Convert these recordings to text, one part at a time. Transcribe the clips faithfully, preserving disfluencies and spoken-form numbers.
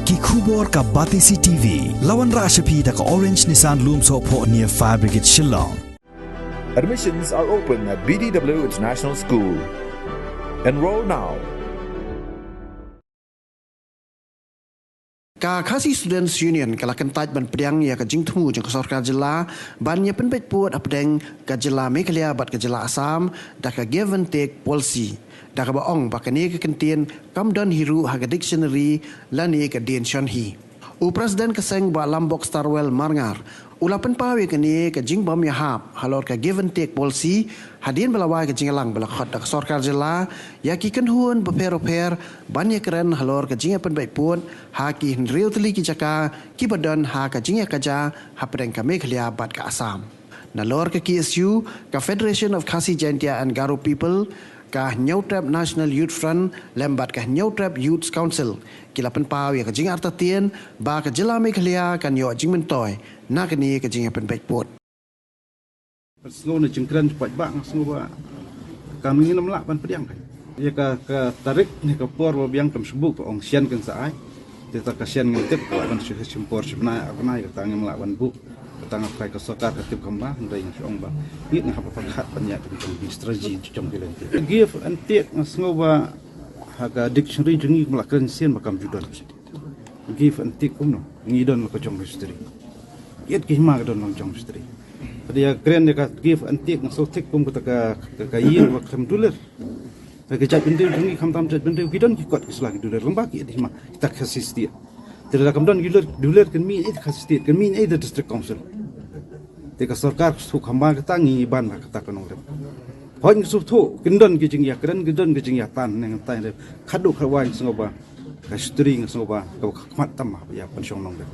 Ki khubor ka Batesi T V. La wanrah sha phi da ka Orange Nissan Lumsohphoh near Fire Brigade Shillong. Admissions are open at B D W International School. Enroll now. Ka Khasi Students Union ka la kyntait ban pdiang ïa ka jingthmu jong ka sorkar jylla ban ïa pynbeit pud hapdeng ka jylla Meghalaya bad ka jylla Assam da ka give and take policy, da kaba ong ba kane ka kyntien kam don hi ruh ha ka dictionary lane ka dien shon hi. U President ka seng, Bah Lambok Starwell Marngar, u la pynpaw ïa kane ka jingbym ïahap halor ka give and take policy hadien ba la wai ka jingïalang ba la khot da ka sorkar jylla ïa ki kynhun bapher bapher ban ïakren halor ka jingïapynbeit pud ha ki hynriew tylli ki jaka kiba don ha ka jingïakajia hapdeng ka Meghalaya bad ka Assam. Nalor ka K S U, ka Federation of Khasi Jaintia and Garo People, ka Hynñiewtrep National Youth Front lem bad ka Hynñiewtrep Youth Council ki la pynpaw ïa ka jingartatien ba ka jylla Meghalaya kan ïoh jingmyntoi na kane ka jingïapynbeit pud. Pynsngew na jingkren paidbah, nga sngew ba kam ngin ym lah ban pdiang ka. Ïa ka, ka tarik ne ka por ba biang kam shu buh, ka ong shen kan sa ai. Te ta ka shen ngim tip, ka lah ban shu shim por shim bnai ar bnai, kata ngim lah ban buh. Kata nga phai ka sorkar ka tip kam ba, hynrei nga shu ong ba ngin hap pyrkhat ban ïa ka jong ki strategy jong ki lynti. Give and take, nga sngew ba ha ka dictionary jong ngi kam lah kren sien ba kam ju don. Give and take kumno? Ngi don la ka jong history. Kiet ki hima ka don la ka jong history. Ka dei ïa kren ïa ka give and take, nga sngew take kum kata ka, ka, ka ïing ba khlem dulir. Ka, ka jaitbynriew jong ngi, khamtam jaitbynriew, ki don ki kot ki sla ki dulir lyngba kiet ki hima. Kita Khasi State. Te lada kam don ki dulir, dulir kan mih na i Khasi State, kan mih na i District Council. Te ka sorkar ka shu kham ba kata, ngi ban ba kata ka nongrep. Hooid, ngi shu thuh kin don ki jingïakren, kin don ki jingïatan ne ngan tai rep. Khadduh khadwai nga sngew ba ka history, nga sngew ba ka khmat tam ba ïa pynshong nongrep.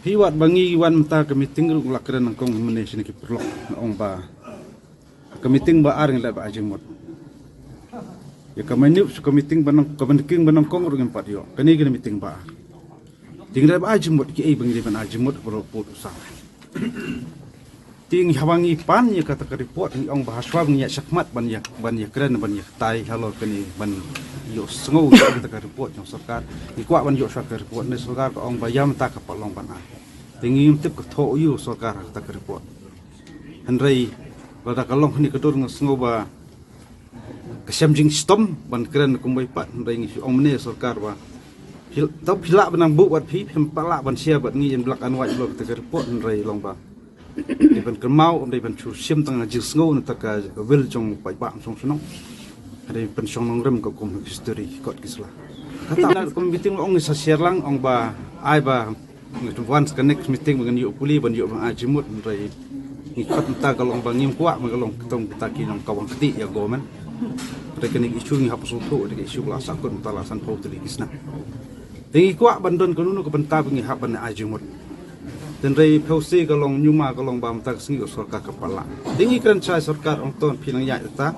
Phi wad ba ngi wan mynta ka meeting ruh la kren nyngkong mynne shane ki paralok, nga ong ba ka meeting ba ar ngi leit ba ai jingmut. Ïa ka mynnyuk sha ka meeting ba nyng, ka meeting ba nyngkong ruh ngim pat ïoh. Kane ka meeting ba ar. Te ngi leit ba ai jingmut, kiei ba ngi dei ban ai jingmut baroh pud u sang. Te ngi haba ngi pan ïa kata ka report, ngi ong ba hashwa ba ngi ïa shakhmat ban ïa, ban ïakren, ban ïatai halor kane, ban ïohsngew ïa kata ka report jong sorkar. Ngi kwah ban ïoh shuwa ka report, ne sorkar ka ong ba ïa mynta ka pat long ban ai. Te ngim tip ka thoh ïa u sorkar ha kata ka report. Hynrei lada ka long hangne ka dur, nga sngew ba ka shem jingshitom ban kren kumwei pat, hynrei ngi shu ong mynne sorkar ba phi, tau phi lah ban nang buh bad phi, phim pat lah ban share bad ngi in black and white halor kata ka report, hynrei long ba dei ban kynmaw, ym dei ban shu shim tang ha jingsngew na kata ka will jong paidbah shong shnong. Hynrei pynshong nongrem ka kum history kot ki sla. Kata na kum meeting ong ngi sa share lang, ong ba ai ba ngi tu wan ka next meeting ba ngan ïoh pule ban ïoh ban ai jingmut, hynrei ngi khot mynta ka long ba ngim kwah, ba ka long katong kita ki nongkawang kti ïa government. Hynrei kane ka issue ngi hap sngewthuh, kane ka issue ka la sahkut mynta la sanphew tylli ki snem. Te ngi kwah ban don kano kano ka bynta ba ngi hap ban ai jingmut. Hynrei phew se ka long, ñiuma ka long ba mynta ka sngi ka sorkar kam pat lah. Te ngi kren shai sorkar, ong to phin nang ïaid kata,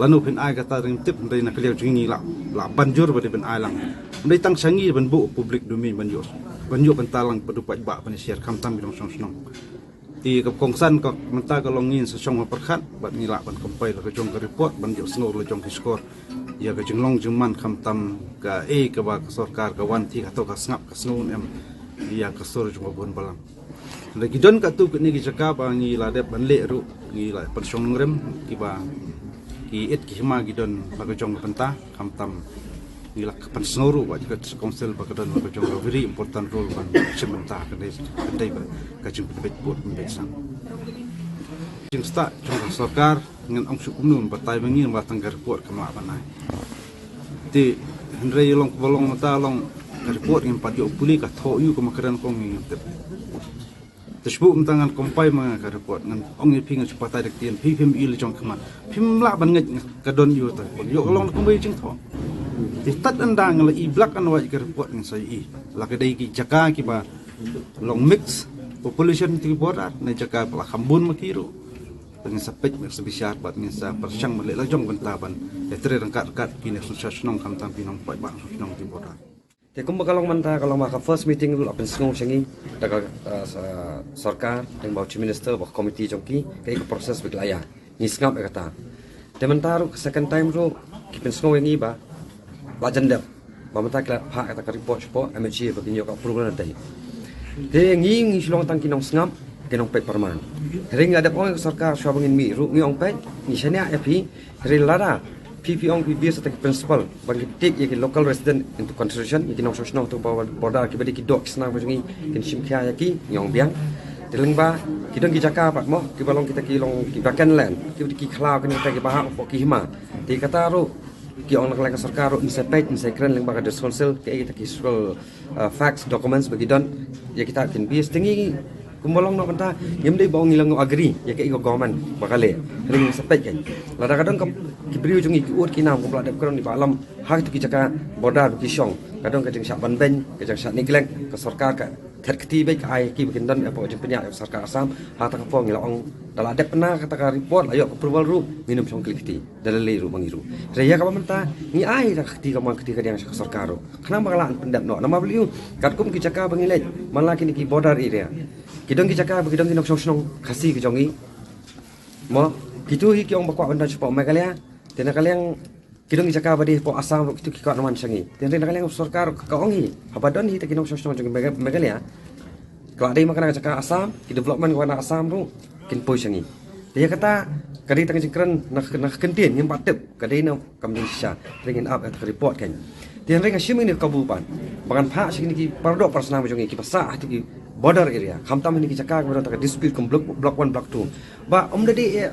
lano phin ai kata ngim tip, hynrei na ka liang jong ngi lah, lah ban jur ba dei ban ai lang. Ym dei tang sha ngi ban buh public domain ban ïoh, ban ïoh bynta lang bad u paidbah ban share, khamtam ki nongshong shnong. Te ka kongsan ka mynta ka long ngin sa shong ban pyrkhat bad ngi lah ban compile la ka jong ka report ban ïohsngew la jong ki shkor ïa ka jinglong jingman, khamtam kaei kaba ka sorkar ka wan thied, hato ka sngap ka sngew ne em ïa ka sur jong ka bun balang. Hynrei ki don katto katne ki jaka ba ngi la dep ban leh ruh, ngi la pynshong nongrem, kiba ki ïit ki hima ki don la ka jong ka bynta, khamtam ngi la pynsngew ruh ba ka District Council ba ka don la ka jong ka very important role ban shim bynta ka dei, ka dei ba ka jingpynbeit pud pynbeit sang. Jingstad jong ka sorkar, ngan ong shuh kumno, batai ba ngi, ba tang ka report kam lah ban ai. Te hynrei long ba long mynta long ka report ngim pat ïoh pule, ka thoh ïa u, ka ma kren kong ngim tip. Te shu mynta ngan compile ma nga ka report, ngan ong ïa phi, ngan shu batai da ktien, phi phim i la jong khmat, phim lah ban ngeit nga ka don ïa u ta. Ïoh ka long kumba i jingthoh. Te tad ynda nga la i black and white ka report ngan sa i la ka dei ki jaka kiba long mix population ti border, ne jaka ba la kham bun ma ki ruh. Ngin sa peit, ngin sa bishar bad ngin sa pyrshang ban leh la jong bynta ban ïatrei ryngkat ryngkat ki nongshong shnong, khamtam ki nongpaidbah nongshong shnong ki border. Te kumba ka long mynta, ka long ba ka first meeting ruh la pynsngew sha ngi da ka, eh, sa-, sorkar, lyngba u Chief Minister bad ka committee jong ki, kaei ka process ba ki la ïa. Ngi sngap ïa kata. Te mynta ruh ka second time ruh ki pynsngew ïa ngi ba la jan dep. Ba mynta ki la phah kata ka report shapoh M H A ba kin ïoh ka approval na dei. Te ngi ngi shu long tang ki nongsngap, ki nongpeit pyrman. Hynrei ngi la dep ong ïa ka sorkar shuwa ba ngin mih ruh ngi ong peit, ngi shaniah ïa phi, hynrei lada phi phi ong phi base ïa ki principle ba ngin take ïa ki local resident into consideration, ïa ki nongshong shnong to ba border kiba dei ki doh ki snam ba jong ngi kin shim khia ïa ki, ngi ong biang. Te lyngba ki don ki jaka pat mo kiba long kita ki long ki vacant land, kiba dei ki khlaw kine kita kiba hap hapoh ki hima. Te kata ruh ki ong na ka liang ka sorkar ruh yn sa peit, yn sa kren lyngba ka district council, kaei kita ki historical, uh, facts, documents ba ki don, ïa kita kin base. Te ngi kumba long noh mynta, ngim dei ba ong ngi la ngi agree ïa kaei ka government ba ka leh. Hynrei ngi sa peit kein. Lada ka don ka, ki briew jong ngi ki ud ki nam kumba la dep kren i Bah Alam, ha kito ki jaka border ba ki shong, ka don ka jingshah ban beiñ, ka jingshah neglect, ka sorkar ka thet kti beit, ka ai ki ba kin don hapoh jingpynïaid ïa ka sorkar Assam. Ha kata ka por ngi la ong, da la dep na kata ka report, la ïoh ka approval ruh, ngin ym shong kylli kti da lei lei ruh ba ngi ruh. Hynrei ïa kaba mynta ngi ai da ka kti ka mon kti kadiang sha ka sorkar ruh, khnang ba ka lah ban pyndep noh. Namar balei? Katkum ki jaka ba ngi leit man la kine ki border area, ki don ki jaka ba ki don ki nongshong shnong Khasi ki jong ngi. Mo, kito hi ki ong ba kwah ban don shapoh Meghalaya. Te na ka liang ki don ki jaka ba dei hapoh Assam ruh kito ki kwah ban wan sha ngi. Te hynrei na ka liang sorkar ka ong hi, haba don hi ta ki nongshong shnong jong Megha-, Meghalaya, ka la dei ma ka na ka jaka Assam, ki development ka na Assam ruh kin poi sha ngi. Te ïa kata ka dei tang jingkren na, na ka kyntien, ngim pat tip ka dei na kam dei shisha. Te ngin ap ïa ka report kein. Te hynrei nga shim ïa ka kabu pat ba kan phah sha kine ki para doh para snam jong ngi kiba sah ha kito ki border area, khamtam ha kine ki jaka kiba don ta ka dispute kum block, block one, block two. Ba ym da dei, eh,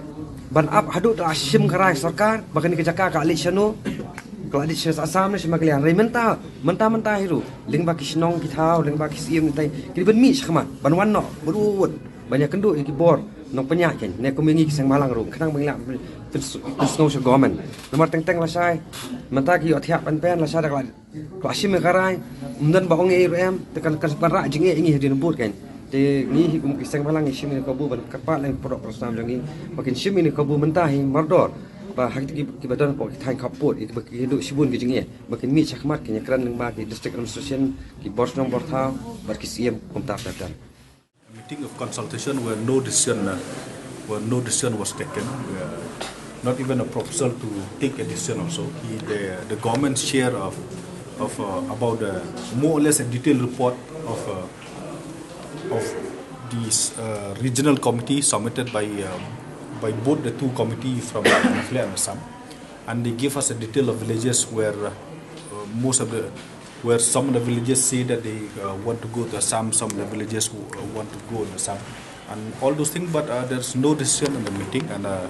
ban ap haduh da la shim ka rai sorkar ba kane ka jaka ka la leit shano, ka la leit sha Assam ne sha Meghalaya. Hynrei mynta, mynta, mynta hi ruh, lyngba ki shnong ki thaw, lyngba ki siem, ki dei ban mih shakhmat ban wan noh, ban ud, ban ïakynduh ïa ki bor nongpynïaid kein, ne kum ïa ngi ki seng bhalang ruh, khnang ba ngi lah pyn-, pynsngew sha government. Namar teng teng lashai mynta ki ïohthiah pynban, lashai da ka la Ka la shim ïa ka rai, ym don ba ong ei ruh em, te kan, kan, kan rah jingeh ïa ngi hadien bud kein. Te ngi hi kum ki seng bhalang ngi shim ïa ka kabu ban kyrpad lem para doh para snam jong ngi ba kin shim ïa ka kabu mynta hi mardor, ba ha kito ki, kiba don hapoh ki thaiñ khappud, kiba ki duh shibun ki jingeh, ba kin mih shakhmat kin ïakren lyngba ki district administration, ki bor shnong bor thaw bad ki siem kumta ter ter. A meeting of consultation where no decision, uh, where no decision was taken, uh, not even a proposal to take a decision also. He, the, the government's share of, of, uh, about, uh, more or less a detailed report of, uh, of this, uh, regional committee submitted by, uh, by both the two committee from Meghalaya and Assam. And they give us a detail of villages where, uh, uh, most of the, where some of the villages say that they, uh, want to go to Assam, some of the villages who, uh, want to go to Assam, and all those things. But, uh, there's no decision in the meeting, and, uh,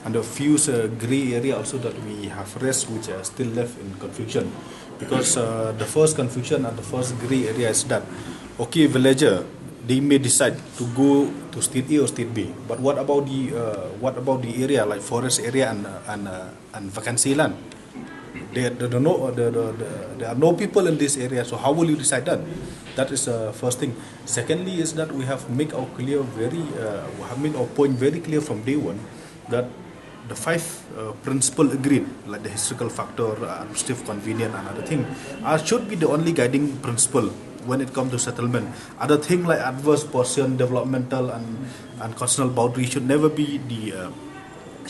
and a few, uh, gray area also that we have raised, which are still left in confusion, because, uh, the first confusion and the first gray area is that, okay, villager, they may decide to go to state A or state B, but what about the, uh, what about the area like forest area and, uh, and, uh, and vacancy land? There, there, there, are no, there, there, there, there are no people in this area, so how will you decide that? That is the first thing. Secondly, is that we have make our clear very, uh, we have make our point very clear from day one that the five, uh, principle agreed, like the historical factor, uh, administrative convenience, and other thing, uh, should be the only guiding principle when it comes to settlement. Other thing like adverse possession, developmental, and, and constitutional boundary should never be the, uh,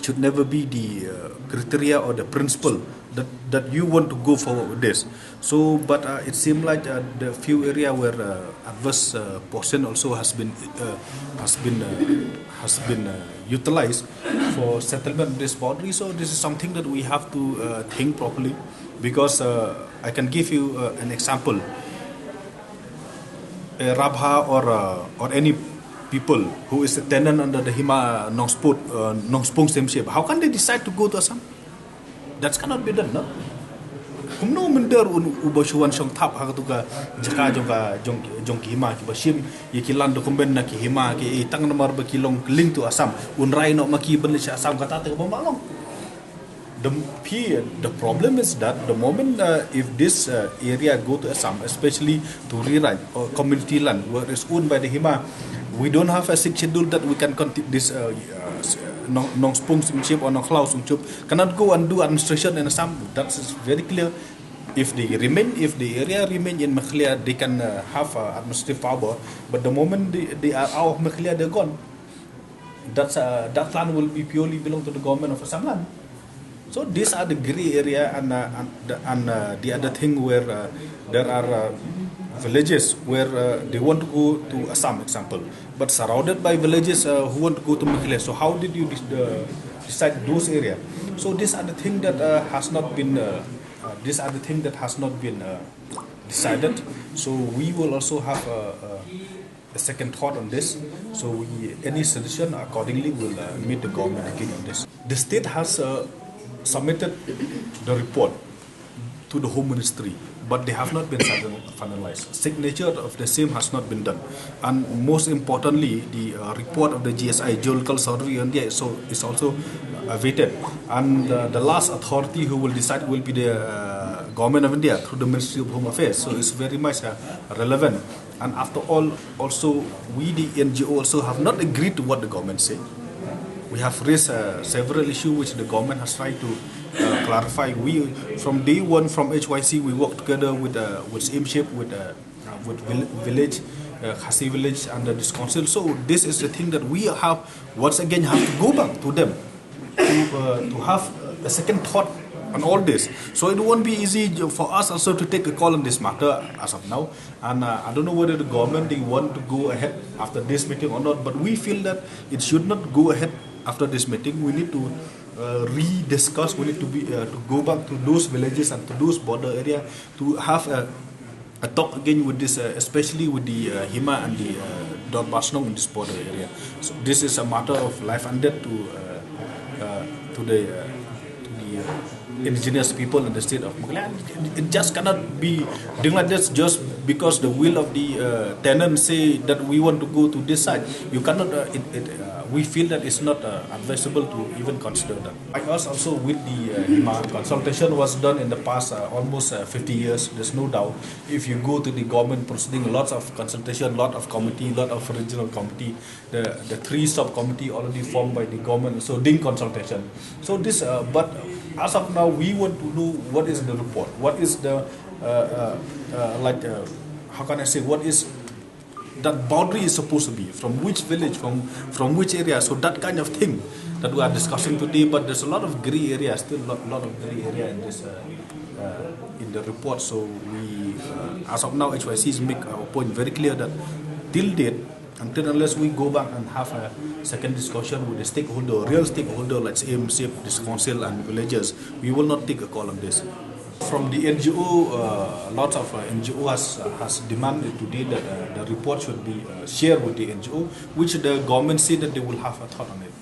should never be the, uh, criteria or the principle that, that you want to go forward with this. So, but, uh, it seemed like, uh, the few area where, uh, adverse, uh, possession also has been, uh, has been, uh, has been, uh, utilized for settlement of this boundary. So this is something that we have to, uh, think properly, because, uh, I can give you, uh, an example. A Rabha or, uh, or any people who is a tenant under the Hima Nongspung, uh, Nongspung Steamship, how can they decide to go to Assam? That cannot be done, no? Kumno mynder un uba shu wan shong thap ha katu ka jaka jong ka, jong, jong ki hima kiba shim ïa ki land document na ki hima ki, eh, tang namar ba ki long linked to Assam, un rai noh ma ki ban leit sha Assam, kata te kaba ma long. The, the problem is that the moment, uh, if this, uh, area go to Assam, especially to Ri-Raij or community land where it's owned by the Hima, we don't have a sixth schedule that we can continue this, uh, uh, Nong, Nongspung Steamship or Nongkhlaw Steamship cannot go and do administration in Assam. That is very clear. If they remain, if the area remain in Meghalaya, they can, uh, have, uh, administrative power. But the moment they, they are out of Meghalaya, they're gone. That's, uh, that land will be purely belong to the government of Assam land. So these are the gray area, and uh, and, the, and uh, the other thing where uh, there are uh, villages where uh, they want to go to Assam, example, but surrounded by villages uh, who want to go to Meghalaya. So how did you de- uh, decide those area? So these are the thing that uh, has not been. Uh, uh, these are the thing that has not been uh, decided. So we will also have a, a, a second thought on this. So we, any suggestion accordingly will uh, meet the government again on this. The state has uh, submitted the report to the Home Ministry, but they have not been final- finalized. Signature of the same has not been done. And most importantly, the uh, report of the G S I, Geological Survey of India, is, so, is also awaited. And uh, the last authority who will decide will be the uh, Government of India through the Ministry of Home Affairs. So it's very much uh, relevant. And after all, also, we, the N G O, also have not agreed to what the government say. We have raised uh, several issues which the government has tried to uh, clarify. We, from day one, from H Y C, we work together with uh, with Siem Ship, with uh, uh, with vil- village, uh, Khasi village under this council. So this is the thing that we have once again have to go back to them to uh, to have a second thought on all this. So it won't be easy for us also to take a call on this matter as of now. And uh, I don't know whether the government they want to go ahead after this meeting or not. But we feel that it should not go ahead after this meeting. We need to uh, re-discuss. We need to be uh, to go back to those villages and to those border area to have a, a talk again with this, uh, especially with the uh, Hima and the uh, Dorbar Shnong in this border area. So this is a matter of life and death to uh, uh, to the uh, to the uh, indigenous people in the state of Meghalaya. It just cannot be doing like this just because the will of the uh, tenant say that we want to go to this side. You cannot. Uh, it, it, uh, we feel that it's not uh, advisable to even consider that. I asked also with the uh, Hima, consultation was done in the past uh, almost uh, fifty years. There's no doubt. If you go to the government proceeding, lots of consultation, lot of committee, lot of regional committee, the, the three subcommittee already formed by the government, so doing consultation. So this, uh, but as of now, we want to know what is the report, what is the uh, uh, uh, like uh, how can I say, what is that boundary is supposed to be, from which village, from from which area. So that kind of thing that we are discussing today. But there's a lot of gray area, still lot, lot of gray area in this uh, uh, in the report. So we, uh, as of now, H Y C is make a point very clear that till date, until unless we go back and have a second discussion with the stakeholder, real stakeholder like Siem Ship, this council and villagers, we will not take a call on this. From the N G O, uh, lots of uh, N G O has, uh, has demanded today that uh, the report should be uh, shared with the N G O, which the government said that they will have a thought on it.